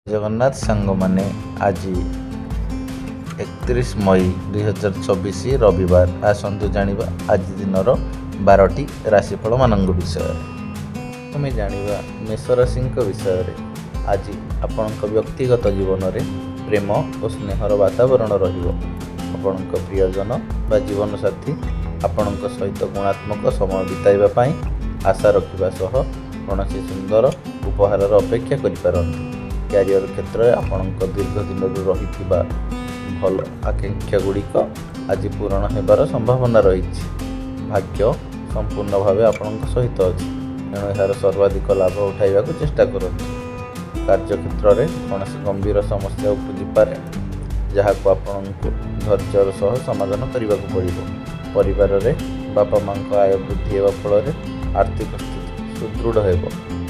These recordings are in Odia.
ଜଗନ୍ନାଥ ସାଙ୍ଗମାନେ, ଆଜି 31 ମଇ 2024, ରବିବାର। ଆସନ୍ତୁ ଜାଣିବା ଆଜି ଦିନର 12ଟି ରାଶିଫଳମାନଙ୍କ ବିଷୟରେ। ଆମେ ଜାଣିବା ମେଷ ରାଶିଙ୍କ ବିଷୟରେ। ଆଜି ଆପଣଙ୍କ ବ୍ୟକ୍ତିଗତ ଜୀବନରେ ପ୍ରେମ ଓ ସ୍ନେହର ବାତାବରଣ ରହିବ। ଆପଣଙ୍କ ପ୍ରିୟଜନ ବା ଜୀବନସାଥୀ ଆପଣଙ୍କ ସହିତ ଗୁଣାତ୍ମକ ସମୟ ବିତାଇବା ପାଇଁ ଆଶା ରଖିବା ସହ କୌଣସି ସୁନ୍ଦର ଉପହାରର ଅପେକ୍ଷା କରିପାରନ୍ତି। କ୍ୟାରିଅର କ୍ଷେତ୍ରରେ ଆପଣଙ୍କ ଦୀର୍ଘ ଦିନରୁ ରହିଥିବା ଭଲ ଆକାଂକ୍ଷା ଗୁଡ଼ିକ ଆଜି ପୂରଣ ହେବାର ସମ୍ଭାବନା ରହିଛି। ଭାଗ୍ୟ ସମ୍ପୂର୍ଣ୍ଣ ଭାବେ ଆପଣଙ୍କ ସହିତ ଅଛି, ତେଣୁ ଏହାର ସର୍ବାଧିକ ଲାଭ ଉଠାଇବାକୁ ଚେଷ୍ଟା କରନ୍ତୁ। କାର୍ଯ୍ୟକ୍ଷେତ୍ରରେ କୌଣସି ଗମ୍ଭୀର ସମସ୍ୟା ଉପୁଜିପାରେ, ଯାହାକୁ ଆପଣଙ୍କୁ ଧୈର୍ଯ୍ୟର ସହ ସମାଧାନ କରିବାକୁ ପଡ଼ିବ। ପରିବାରରେ ବାପା ମାଙ୍କ ଆୟ ବୃଦ୍ଧି ହେବା ଫଳରେ ଆର୍ଥିକ ସ୍ଥିତି ସୁଦୃଢ଼ ହେବ।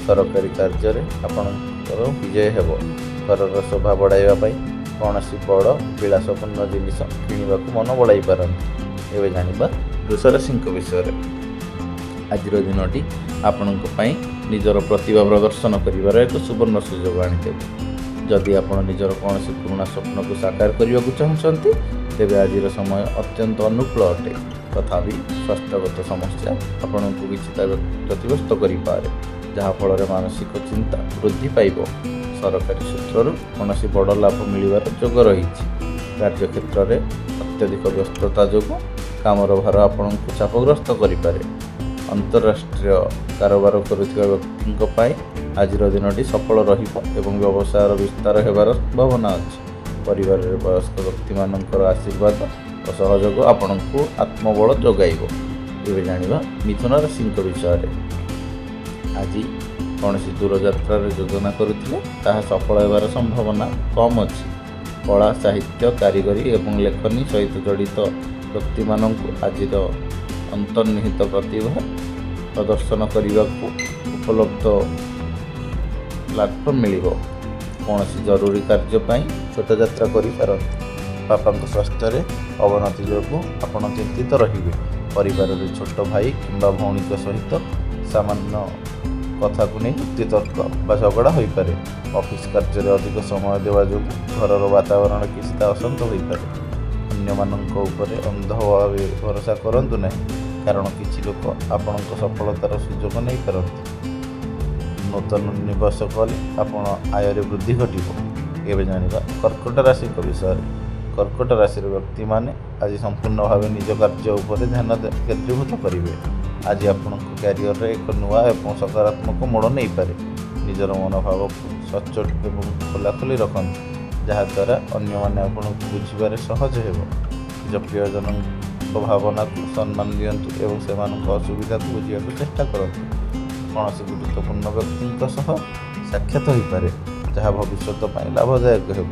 ସରକାରୀ କାର୍ଯ୍ୟରେ ଆପଣଙ୍କର ବିଜୟ ହେବ। ଘରର ଶୋଭା ବଢ଼ାଇବା ପାଇଁ କୌଣସି ବଡ଼ ବିଳାସପୂର୍ଣ୍ଣ ଜିନିଷ କିଣିବାକୁ ମନ ବଳାଇ ପାରନ୍ତି। ଏବେ ଜାଣିବା ବୃଷରାଶିଙ୍କ ବିଷୟରେ। ଆଜିର ଦିନଟି ଆପଣଙ୍କ ପାଇଁ ନିଜର ପ୍ରତିଭା ପ୍ରଦର୍ଶନ କରିବାର ଏକ ସୁବର୍ଣ୍ଣ ସୁଯୋଗ ଆଣିଦେବ। ଯଦି ଆପଣ ନିଜର କୌଣସି ପୁରୁଣା ସ୍ୱପ୍ନକୁ ସାକାର କରିବାକୁ ଚାହୁଁଛନ୍ତି, ତେବେ ଆଜିର ସମୟ ଅତ୍ୟନ୍ତ ଅନୁକୂଳ ଅଟେ। ତଥାପି ସ୍ୱାସ୍ଥ୍ୟଗତ ସମସ୍ୟା ଆପଣଙ୍କୁ କିଛି ବ୍ୟତିବ୍ୟସ୍ତ କରିପାରେ, ଯାହାଫଳରେ ମାନସିକ ଚିନ୍ତା ବୃଦ୍ଧି ପାଇବ। ସରକାରୀ ସୂତ୍ରରୁ କୌଣସି ବଡ଼ ଲାଭ ମିଳିବାର ଯୋଗ ରହିଛି। କାର୍ଯ୍ୟକ୍ଷେତ୍ରରେ ଅତ୍ୟଧିକ ବ୍ୟସ୍ତତା ଯୋଗୁଁ କାମର ଭାର ଆପଣଙ୍କୁ ଚାପଗ୍ରସ୍ତ କରିପାରେ। ଅନ୍ତରାଷ୍ଟ୍ରୀୟ କାରବାର କରୁଥିବା ବ୍ୟକ୍ତିଙ୍କ ପାଇଁ ଆଜିର ଦିନଟି ସଫଳ ରହିବ ଏବଂ ବ୍ୟବସାୟର ବିସ୍ତାର ହେବାର ସମ୍ଭାବନା ଅଛି। ପରିବାରରେ ବୟସ୍କ ବ୍ୟକ୍ତିମାନଙ୍କର ଆଶୀର୍ବାଦ ଓ ସହଯୋଗ ଆପଣଙ୍କୁ ଆତ୍ମବଳ ଯୋଗାଇବ। ଏବେ ଜାଣିବା ମିଥୁନ ରାଶିଙ୍କ ବିଷୟରେ। ଆଜି କୌଣସି ଦୂରଯାତ୍ରାର ଯୋଜନା କରୁଥିଲେ ତାହା ସଫଳ ହେବାର ସମ୍ଭାବନା କମ୍ ଅଛି। କଳା, ସାହିତ୍ୟ, କାରିଗରୀ ଏବଂ ଲେଖନୀ ସହିତ ଜଡ଼ିତ ବ୍ୟକ୍ତିମାନଙ୍କୁ ଆଜିର ଅନ୍ତର୍ନିହିତ ପ୍ରତିଭା ପ୍ରଦର୍ଶନ କରିବାକୁ ଉପଲବ୍ଧ ପ୍ଲାଟଫର୍ମ ମିଳିବ। କୌଣସି ଜରୁରୀ କାର୍ଯ୍ୟ ପାଇଁ ଛୋଟ ଯାତ୍ରା କରିପାରନ୍ତି। ବାପାଙ୍କ ସ୍ୱାସ୍ଥ୍ୟରେ ଅବନତି ଯୋଗୁଁ ଆପଣ ଚିନ୍ତିତ ରହିବେ। ପରିବାରରେ ଛୋଟ ଭାଇ କିମ୍ବା ଭଉଣୀଙ୍କ ସହିତ ସାମାନ୍ୟ କଥାକୁ ନେଇ ଯୁକ୍ତିତର୍କ ବା ଝଗଡ଼ା ହୋଇପାରେ। ଅଫିସ୍ କାର୍ଯ୍ୟରେ ଅଧିକ ସମୟ ଦେବା ଯୋଗୁଁ ଘରର ବାତାବରଣ କିଛିଟା ଅଶାନ୍ତ ହୋଇପାରେ। ଅନ୍ୟମାନଙ୍କ ଉପରେ ଅନ୍ଧ ଭାବେ ଭରସା କରନ୍ତୁ ନାହିଁ, କାରଣ କିଛି ଲୋକ ଆପଣଙ୍କ ସଫଳତାର ସୁଯୋଗ ନେଇପାରନ୍ତି। ନୂତନ ନିବେଶ କଲେ ଆପଣ ଆୟରେ ବୃଦ୍ଧି ଘଟିବ। ଏବେ ଜାଣିବା କର୍କଟ ରାଶିଙ୍କ ବିଷୟରେ। କର୍କଟ ରାଶିର ବ୍ୟକ୍ତିମାନେ ଆଜି ସମ୍ପୂର୍ଣ୍ଣ ଭାବେ ନିଜ କାର୍ଯ୍ୟ ଉପରେ ଧ୍ୟାନ କେନ୍ଦ୍ରୀଭୂତ କରିବେ। ଆଜି ଆପଣଙ୍କ କ୍ୟାରିଅରରେ ଏକ ନୂଆ ଏବଂ ସକାରାତ୍ମକ ମୋଡ଼ ନେଇପାରେ। ନିଜର ମନୋଭାବକୁ ସଚ୍ଚୋଟ ଏବଂ ଖୋଲାଖୋଲି ରଖନ୍ତୁ, ଯାହାଦ୍ୱାରା ଅନ୍ୟମାନେ ଆପଣଙ୍କୁ ବୁଝିବାରେ ସହଜ ହେବ। ନିଜ ପ୍ରିୟଜନଙ୍କ ଭାବନାକୁ ସମ୍ମାନ ଦିଅନ୍ତୁ ଏବଂ ସେମାନଙ୍କ ଅସୁବିଧାକୁ ବୁଝିବାକୁ ଚେଷ୍ଟା କରନ୍ତୁ। କୌଣସି ଗୁରୁତ୍ୱପୂର୍ଣ୍ଣ ବ୍ୟକ୍ତିଙ୍କ ସହ ସାକ୍ଷାତ ହୋଇପାରେ, ଯାହା ଭବିଷ୍ୟତ ପାଇଁ ଲାଭଦାୟକ ହେବ।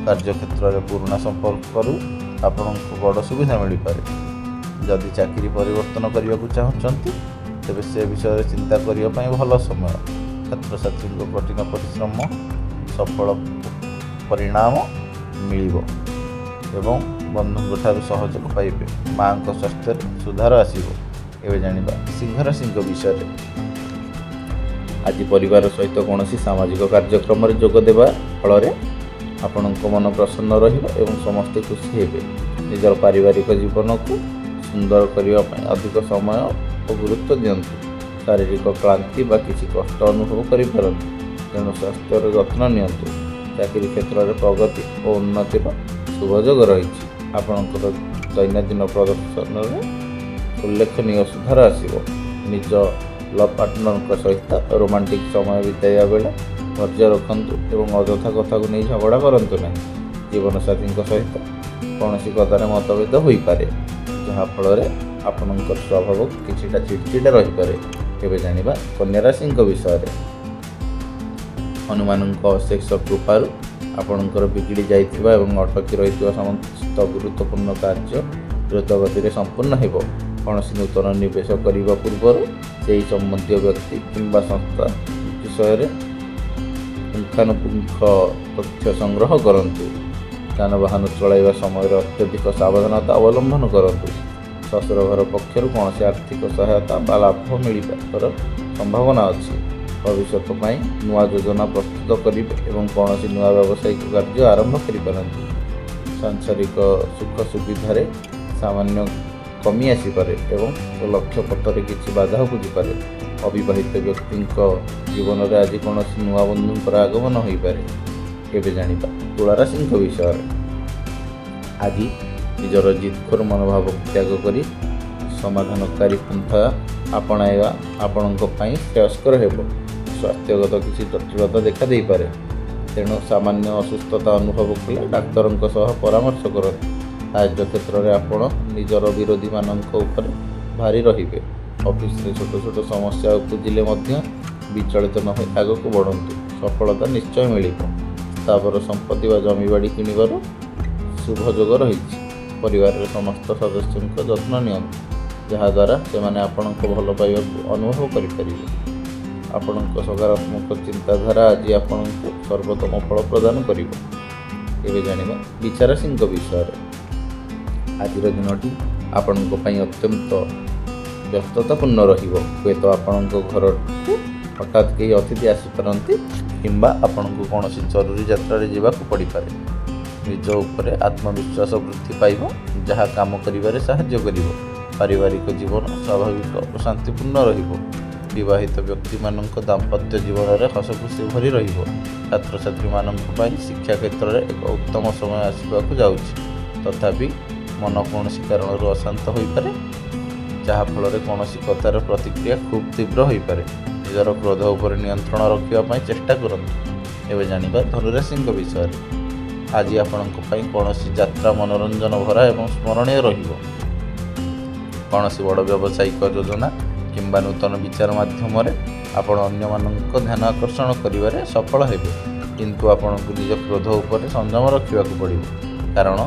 କାର୍ଯ୍ୟକ୍ଷେତ୍ରରେ ପୁରୁଣା ସମ୍ପର୍କରୁ ଆପଣଙ୍କୁ ବଡ଼ ସୁବିଧା ମିଳିପାରେ। ଯଦି ଚାକିରି ପରିବର୍ତ୍ତନ କରିବାକୁ ଚାହୁଁଛନ୍ତି, ତେବେ ସେ ବିଷୟରେ ଚିନ୍ତା କରିବା ପାଇଁ ଭଲ ସମୟ। ଛାତ୍ରଛାତ୍ରୀଙ୍କ କଠିନ ପରିଶ୍ରମ ସଫଳ ପରିଣାମ ମିଳିବ ଏବଂ ବନ୍ଧୁଙ୍କ ଠାରୁ ସହଯୋଗ ପାଇବେ। ମାଙ୍କ ସ୍ୱାସ୍ଥ୍ୟରେ ସୁଧାର ଆସିବ। ଏବେ ଜାଣିବା ସିଂହ ରାଶିଙ୍କ ବିଷୟରେ। ଆଜି ପରିବାର ସହିତ କୌଣସି ସାମାଜିକ କାର୍ଯ୍ୟକ୍ରମରେ ଯୋଗ ଦେବା ଫଳରେ ଆପଣଙ୍କ ମନ ପ୍ରସନ୍ନ ରହିବ ଏବଂ ସମସ୍ତେ ଖୁସି ହେବେ। ନିଜର ପାରିବାରିକ ଜୀବନକୁ ସୁନ୍ଦର କରିବା ପାଇଁ ଅଧିକ ସମୟ ଓ ଗୁରୁତ୍ୱ ଦିଅନ୍ତୁ। ଶାରୀରିକ କ୍ଳାନ୍ତି ବା କିଛି କଷ୍ଟ ଅନୁଭବ କରିପାରନ୍ତି, ତେଣୁ ସ୍ୱାସ୍ଥ୍ୟର ଯତ୍ନ ନିଅନ୍ତୁ। ଚାକିରି କ୍ଷେତ୍ରରେ ପ୍ରଗତି ଓ ଉନ୍ନତିର ଶୁଭ ଯୋଗ ରହିଛି। ଆପଣଙ୍କର ଦୈନନ୍ଦିନ ପ୍ରଦର୍ଶନରେ ଉଲ୍ଲେଖନୀୟ ସୁଧାର ଆସିବ। ନିଜ ଲଭ୍ ପାର୍ଟନରଙ୍କ ସହିତ ରୋମାଣ୍ଟିକ୍ ସମୟ ବିତାଇବା ବେଳେ ଧୈର୍ଯ୍ୟ ରଖନ୍ତୁ ଏବଂ ଅଯଥା କଥାକୁ ନେଇ ଝଗଡ଼ା କରନ୍ତୁ ନାହିଁ। ଜୀବନସାଥୀଙ୍କ ସହିତ କୌଣସି କଥାରେ ମତଭେଦ ହୋଇପାରେ, ଯାହାଫଳରେ ଆପଣଙ୍କର ସ୍ୱଭାବ କିଛିଟା ଚିଡ଼ଚିଡ଼ା ରହିପାରେ। ଏବେ ଜାଣିବା କନ୍ୟା ରାଶିଙ୍କ ବିଷୟରେ। ହନୁମାନଙ୍କ ଅଶେଷ କୃପାରୁ ଆପଣଙ୍କର ବିଗିଡ଼ି ଯାଇଥିବା ଏବଂ ଅଟକି ରହିଥିବା ସମସ୍ତ ଗୁରୁତ୍ୱପୂର୍ଣ୍ଣ କାର୍ଯ୍ୟ ଦ୍ରୁତ ଗତିରେ ସମ୍ପୂର୍ଣ୍ଣ ହେବ। କୌଣସି ନୂତନ ନିବେଶ କରିବା ପୂର୍ବରୁ ସେହି ସମ୍ବନ୍ଧୀୟ ବ୍ୟକ୍ତି କିମ୍ବା ସଂସ୍ଥା ବିଷୟରେ ପୁଙ୍ଖାନୁପୁଙ୍ଖ ତଥ୍ୟ ସଂଗ୍ରହ କରନ୍ତୁ। ଯାନବାହନ ଚଳାଇବା ସମୟରେ ଅତ୍ୟଧିକ ସାବଧାନତା ଅବଲମ୍ବନ କରନ୍ତୁ। ଶ୍ୱଶୁର ଘର ପକ୍ଷରୁ କୌଣସି ଆର୍ଥିକ ସହାୟତା ବା ଲାଭ ମିଳିବାର ସମ୍ଭାବନା ଅଛି। ଭବିଷ୍ୟତ ପାଇଁ ନୂଆ ଯୋଜନା ପ୍ରସ୍ତୁତ କରିବେ ଏବଂ କୌଣସି ନୂଆ ବ୍ୟବସାୟିକ କାର୍ଯ୍ୟ ଆରମ୍ଭ କରିପାରନ୍ତି। ସାଂସାରିକ ସୁଖ ସୁବିଧାରେ ସାମାନ୍ୟ କମି ଆସିପାରେ ଏବଂ ଲକ୍ଷ୍ୟ ପଥରେ କିଛି ବାଧା ଉପୁଜିପାରେ। ଅବିବାହିତ ବ୍ୟକ୍ତିଙ୍କ ଜୀବନରେ ଆଜି କୌଣସି ନୂଆ ବନ୍ଧୁଙ୍କର ଆଗମନ ହୋଇପାରେ। ଏବେ ଜାଣିବା ତୁଳାରାଶିଙ୍କ ବିଷୟରେ। ଆଜି ନିଜର ଜିଦଖୋର ମନୋଭାବକୁ ତ୍ୟାଗ କରି ସମାଧାନକାରୀ ପନ୍ଥା ଆପଣାଇବା ଆପଣଙ୍କ ପାଇଁ ଶ୍ରେୟସ୍କର ହେବ। ସ୍ୱାସ୍ଥ୍ୟଗତ କିଛି ଜଟିଳତା ଦେଖା ଦେଇପାରେ, ତେଣୁ ସାମାନ୍ୟ ଅସୁସ୍ଥତା ଅନୁଭବ କଲେ ଡାକ୍ତରଙ୍କ ସହ ପରାମର୍ଶ କରନ୍ତୁ। କାର୍ଯ୍ୟକ୍ଷେତ୍ରରେ ଆପଣ ନିଜର ବିରୋଧୀମାନଙ୍କ ଉପରେ ଭାରି ରହିବେ। ଅଫିସରେ ଛୋଟ ଛୋଟ ସମସ୍ୟା ଉପୁଜିଲେ ମଧ୍ୟ ବିଚଳିତ ନ ହୋଇ ଆଗକୁ ବଢ଼ନ୍ତୁ, ସଫଳତା ନିଶ୍ଚୟ ମିଳିବ। ସ୍ଥାବର ସମ୍ପତ୍ତି ବା ଜମିବାଡ଼ି କିଣିବାର ଶୁଭ ଯୋଗ ରହିଛି। ପରିବାରର ସମସ୍ତ ସଦସ୍ୟଙ୍କ ଯତ୍ନ ନିଅନ୍ତୁ, ଯାହାଦ୍ୱାରା ସେମାନେ ଆପଣଙ୍କ ଭଲ ପାଇବାକୁ ଅନୁଭବ କରିପାରିବେ। ଆପଣଙ୍କ ସକାରାତ୍ମକ ଚିନ୍ତାଧାରା ଆଜି ଆପଣଙ୍କୁ ସର୍ବୋତ୍ତମ ଫଳ ପ୍ରଦାନ କରିବ। ଏବେ ଜାଣିବା ବିଛା ରାଶିଙ୍କ ବିଷୟରେ। ଆଜିର ଦିନଟି ଆପଣଙ୍କ ପାଇଁ ଅତ୍ୟନ୍ତ ବ୍ୟସ୍ତତାପୂର୍ଣ୍ଣ ରହିବ। ହୁଏତ ଆପଣଙ୍କ ଘରକୁ ହଠାତ୍ କେହି ଅତିଥି ଆସିପାରନ୍ତି କିମ୍ବା ଆପଣଙ୍କୁ କୌଣସି ଜରୁରୀ ଯାତ୍ରାରେ ଯିବାକୁ ପଡ଼ିପାରେ। ନିଜ ଉପରେ ଆତ୍ମବିଶ୍ୱାସ ବୃଦ୍ଧି ପାଇବ, ଯାହା କାମ କରିବାରେ ସାହାଯ୍ୟ କରିବ। ପାରିବାରିକ ଜୀବନ ସ୍ୱାଭାବିକ ଓ ଶାନ୍ତିପୂର୍ଣ୍ଣ ରହିବ। ବିବାହିତ ବ୍ୟକ୍ତିମାନଙ୍କ ଦାମ୍ପତ୍ୟ ଜୀବନରେ ହସଖୁସି ଭରି ରହିବ। ଛାତ୍ରଛାତ୍ରୀମାନଙ୍କ ପାଇଁ ଶିକ୍ଷା କ୍ଷେତ୍ରରେ ଏକ ଉତ୍ତମ ସମୟ ଆସିବାକୁ ଯାଉଛି। ତଥାପି ମନ କୌଣସି କାରଣରୁ ଅଶାନ୍ତ ହୋଇପାରେ, ଯାହାଫଳରେ କୌଣସି କଥାର ପ୍ରତିକ୍ରିୟା ଖୁବ୍ ତୀବ୍ର ହୋଇପାରେ। ନିଜର କ୍ରୋଧ ଉପରେ ନିୟନ୍ତ୍ରଣ ରଖିବା ପାଇଁ ଚେଷ୍ଟା କରନ୍ତୁ। ଏବେ ଜାଣିବା ଧନୁରାଶିଙ୍କ ବିଷୟରେ। ଆଜି ଆପଣଙ୍କ ପାଇଁ କୌଣସି ଯାତ୍ରା ମନୋରଞ୍ଜନ ଭରା ଏବଂ ସ୍ମରଣୀୟ ରହିବ। କୌଣସି ବଡ଼ ବ୍ୟବସାୟିକ ଯୋଜନା କିମ୍ବା ନୂତନ ବିଚାର ମାଧ୍ୟମରେ ଆପଣ ଅନ୍ୟମାନଙ୍କ ଧ୍ୟାନ ଆକର୍ଷଣ କରିବାରେ ସଫଳ ହେବେ। କିନ୍ତୁ ଆପଣଙ୍କୁ ନିଜ କ୍ରୋଧ ଉପରେ ସଂଯମ ରଖିବାକୁ ପଡ଼ିବ, କାରଣ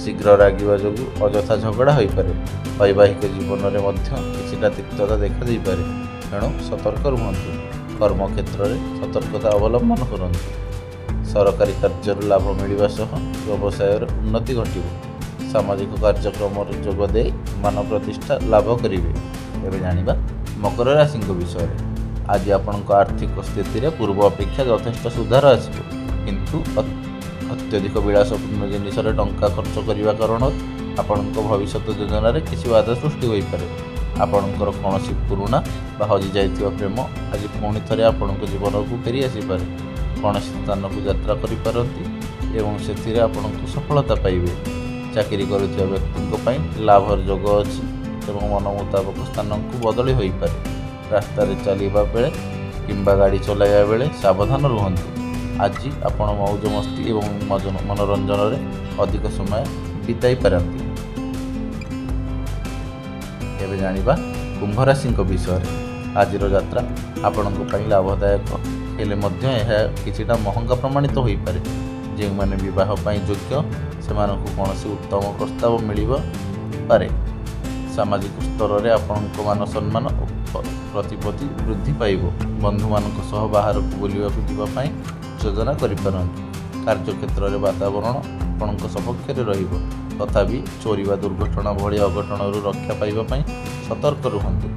ଶୀଘ୍ର ରାଗିବା ଯୋଗୁଁ ଅଯଥା ଝଗଡ଼ା ହୋଇପାରେ। ବୈବାହିକ ଜୀବନରେ ମଧ୍ୟ କିଛିଟା ତିକ୍ତତା ଦେଖାଦେଇପାରେ, ତେଣୁ ସତର୍କ ରୁହନ୍ତୁ। କର୍ମକ୍ଷେତ୍ରରେ ସତର୍କତା ଅବଲମ୍ବନ କରନ୍ତୁ। ସରକାରୀ କାର୍ଯ୍ୟରୁ ଲାଭ ମିଳିବା ସହ ବ୍ୟବସାୟରେ ଉନ୍ନତି ଘଟିବ। ସାମାଜିକ କାର୍ଯ୍ୟକ୍ରମରେ ଯୋଗ ଦେଇ ମାନ ପ୍ରତିଷ୍ଠା ଲାଭ କରିବେ। ଏବେ ଜାଣିବା ମକର ରାଶିଙ୍କ ବିଷୟରେ। ଆଜି ଆପଣଙ୍କ ଆର୍ଥିକ ସ୍ଥିତିରେ ପୂର୍ବ ଅପେକ୍ଷା ଯଥେଷ୍ଟ ସୁଧାର ଆସିବ। କିନ୍ତୁ ଅତ୍ୟଧିକ ବିଳାସପୂର୍ଣ୍ଣ ଜିନିଷରେ ଟଙ୍କା ଖର୍ଚ୍ଚ କରିବା କାରଣରୁ ଆପଣଙ୍କ ଭବିଷ୍ୟତ ଯୋଜନାରେ କିଛି ବାଧା ସୃଷ୍ଟି ହୋଇପାରେ। ଆପଣଙ୍କର କୌଣସି ପୁରୁଣା ବା ହଜିଯାଇଥିବା ପ୍ରେମ ଆଜି ପୁଣି ଥରେ ଆପଣଙ୍କ ଜୀବନକୁ ଫେରି ଆସିପାରେ। କୌଣସି ସ୍ଥାନକୁ ଯାତ୍ରା କରିପାରନ୍ତି ଏବଂ ସେଥିରେ ଆପଣଙ୍କୁ ସଫଳତା ପାଇବେ। ଚାକିରି କରୁଥିବା ବ୍ୟକ୍ତିଙ୍କ ପାଇଁ ଲାଭର ଯୋଗ ଅଛି ଏବଂ ମନ ମୁତାବକ ସ୍ଥାନକୁ ବଦଳି ହୋଇପାରେ। ରାସ୍ତାରେ ଚାଲିବା ବେଳେ କିମ୍ବା ଗାଡ଼ି ଚଲାଇବା ବେଳେ ସାବଧାନ ରୁହନ୍ତୁ। ଆଜି ଆପଣ ମଉଜ ମସ୍ତି ଏବଂ ମନୋରଞ୍ଜନରେ ଅଧିକ ସମୟ ବିତାଇ ପାରନ୍ତି। ଏବେ ଜାଣିବା କୁମ୍ଭ ରାଶିଙ୍କ ବିଷୟରେ। ଆଜିର ଯାତ୍ରା ଆପଣଙ୍କ ପାଇଁ ଲାଭଦାୟକ ହେଲେ ମଧ୍ୟ ଏହା କିଛିଟା ମହଙ୍ଗା ପ୍ରମାଣିତ ହୋଇପାରେ। ଯେଉଁମାନେ ବିବାହ ପାଇଁ ଯୋଗ୍ୟ, ସେମାନଙ୍କୁ କୌଣସି ଉତ୍ତମ ପ୍ରସ୍ତାବ ମିଳିବ ପାରେ। ସାମାଜିକ ସ୍ତରରେ ଆପଣଙ୍କ ମାନ ସମ୍ମାନ ଓ ପ୍ରତିପତ୍ତି ବୃଦ୍ଧି ପାଇବ। ବନ୍ଧୁମାନଙ୍କ ସହ ବାହାରକୁ ବୁଲିବାକୁ ଯିବା ପାଇଁ ଯୋଜନା କରିପାରନ୍ତି। କାର୍ଯ୍ୟକ୍ଷେତ୍ରରେ ବାତାବରଣ ଆପଣଙ୍କ ସପକ୍ଷରେ ରହିବ। ତଥାପି ଚୋରି ବା ଦୁର୍ଘଟଣା ଭଳି ଅଘଟଣରୁ ରକ୍ଷା ପାଇବା ପାଇଁ ସତର୍କ ରୁହନ୍ତୁ।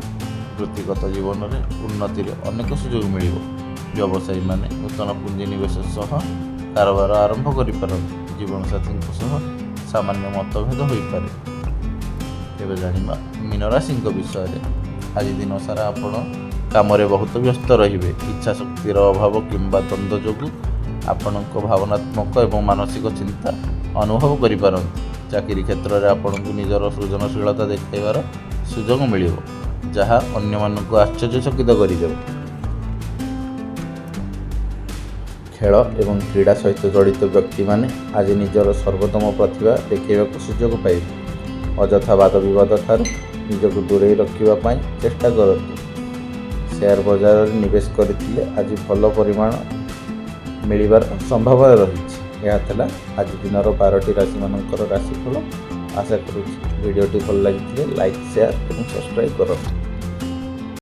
ବୃତ୍ତିଗତ ଜୀବନରେ ଉନ୍ନତିରେ ଅନେକ ସୁଯୋଗ ମିଳିବ। ବ୍ୟବସାୟୀମାନେ ନୂତନ ପୁଞ୍ଜିନିବେଶ ସହ କାରବାର ଆରମ୍ଭ କରିପାରନ୍ତି। ଜୀବନସାଥୀଙ୍କ ସହ ସାମାନ୍ୟ ମତଭେଦ ହୋଇପାରେ। ଏବେ ଜାଣିବା ମୀନରାଶିଙ୍କ ବିଷୟରେ। ଆଜି ଦିନସାରା ଆପଣ କାମରେ ବହୁତ ବ୍ୟସ୍ତ ରହିବେ। ଇଚ୍ଛା ଶକ୍ତିର ଅଭାବ କିମ୍ବା ଦ୍ୱନ୍ଦ୍ୱ ଯୋଗୁଁ ଆପଣଙ୍କ ଭାବନାତ୍ମକ ଏବଂ ମାନସିକ ଚିନ୍ତା ଅନୁଭବ କରିପାରନ୍ତି। ଚାକିରି କ୍ଷେତ୍ରରେ ଆପଣଙ୍କୁ ନିଜର ସୃଜନଶୀଳତା ଦେଖାଇବାର ସୁଯୋଗ ମିଳିବ, ଯାହା ଅନ୍ୟମାନଙ୍କୁ ଆଶ୍ଚର୍ଯ୍ୟଚକିତ କରିଦେବ। ଖେଳ ଏବଂ କ୍ରୀଡ଼ା ସହିତ ଜଡ଼ିତ ବ୍ୟକ୍ତିମାନେ ଆଜି ନିଜର ସର୍ବୋତ୍ତମ ପ୍ରତିଭା ଦେଖାଇବାକୁ ସୁଯୋଗ ପାଇବେ। ଅଯଥା ବାଦବିବାଦ ଠାରୁ ନିଜକୁ ଦୂରେଇ ରଖିବା ପାଇଁ ଚେଷ୍ଟା କରନ୍ତୁ। ସେୟାର ବଜାରରେ ନିବେଶ କରିଥିଲେ ଆଜି ଭଲ ପରିଣାମ ମିଳିବାର ସମ୍ଭାବନା ରହିଛି। ଏହା ଥିଲା ଆଜି ଦିନର 12ଟି ରାଶିମାନଙ୍କର ରାଶିଫଳ। ଆଶା କରୁଛି ଭିଡ଼ିଓଟି ଭଲ ଲାଗିଥିଲେ ଲାଇକ୍, ସେୟାର ଏବଂ ସବସ୍କ୍ରାଇବ୍ କରନ୍ତୁ।